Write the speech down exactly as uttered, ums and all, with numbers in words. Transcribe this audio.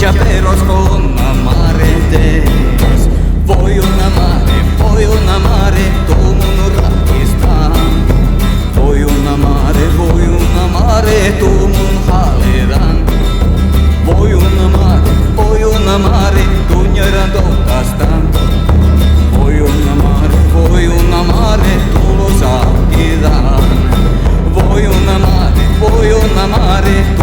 Ja berosko unna Máret denas. Vuoi unna Máret, vuoi unna Máret, du mun ráhkistan. Vuoi unna Máret, vuoi unna Máret, du mun háliidan. Vuoi unna Máret, vuoi unna Máret, du njeran dovddastan. Vuoi unna Máret, vuoi unna Máret, du lo sáhkidan. Vuoi unna Máret, vuoi unna Máret,